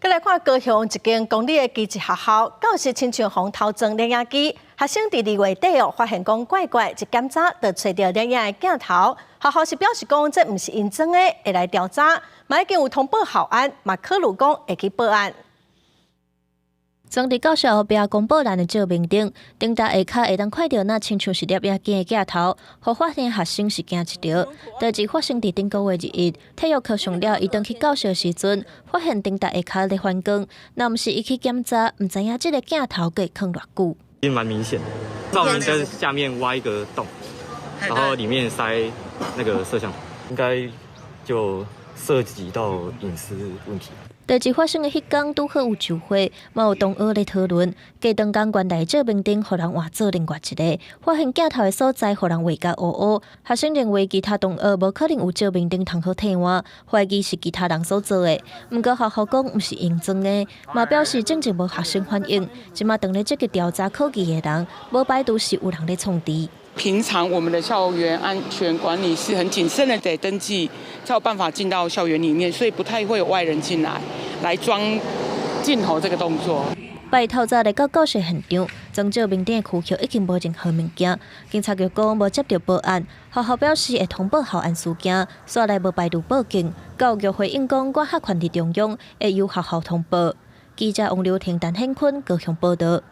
閣來看高雄一間公立的技職學校，教室親像予偷裝攝影機，學生佇2月底哦，發現講怪怪，一檢查就揣著攝影的鏡頭。學校是表示講這毋是𪜶裝的，會來調查，嘛已經有通報校安，嘛考慮講會去報案。裝佇教室後壁公布欄的照明燈，頂台下跤會當看著若親像是攝影機的鏡頭，予發現學生是驚一著。代誌發生佇頂個月21，體育課上了，伊轉去教室時陣，發現頂台下跤咧反光，若毋是伊去檢查，毋知影這个鏡頭會囥偌久。其實蠻明顯的，照明在下面挖一個洞，然後裡面塞那個攝像頭，應該就涉及到隱私問題。代誌發生的彼工拄好有聚會，嘛有同學咧討論。隔當工原來照明燈予人換做另外一个，發現鏡頭的所在予人畫甲烏烏。學生認為其他同學無可能有照明燈通好替換，懷疑是其他人所做的。毋過學校講毋是𪜶裝的，嘛表示進前無學生反映。這馬當咧積極調查可疑的人，無排除是有人咧創治。平常我們的校園安全管理是很謹慎的，得登記才有辦法進到校園裡面，所以不太會有外人進來來裝鏡頭這個動作。拜透早來到教室現場，裝照明燈的區域已經無任何物件。警察局講無接著報案，學校表示會通報校安事件，煞來無排除報警。教育局回應講，管轄權佇中央，會由學校通報。記者王劉婷、陳顯坤高雄報導。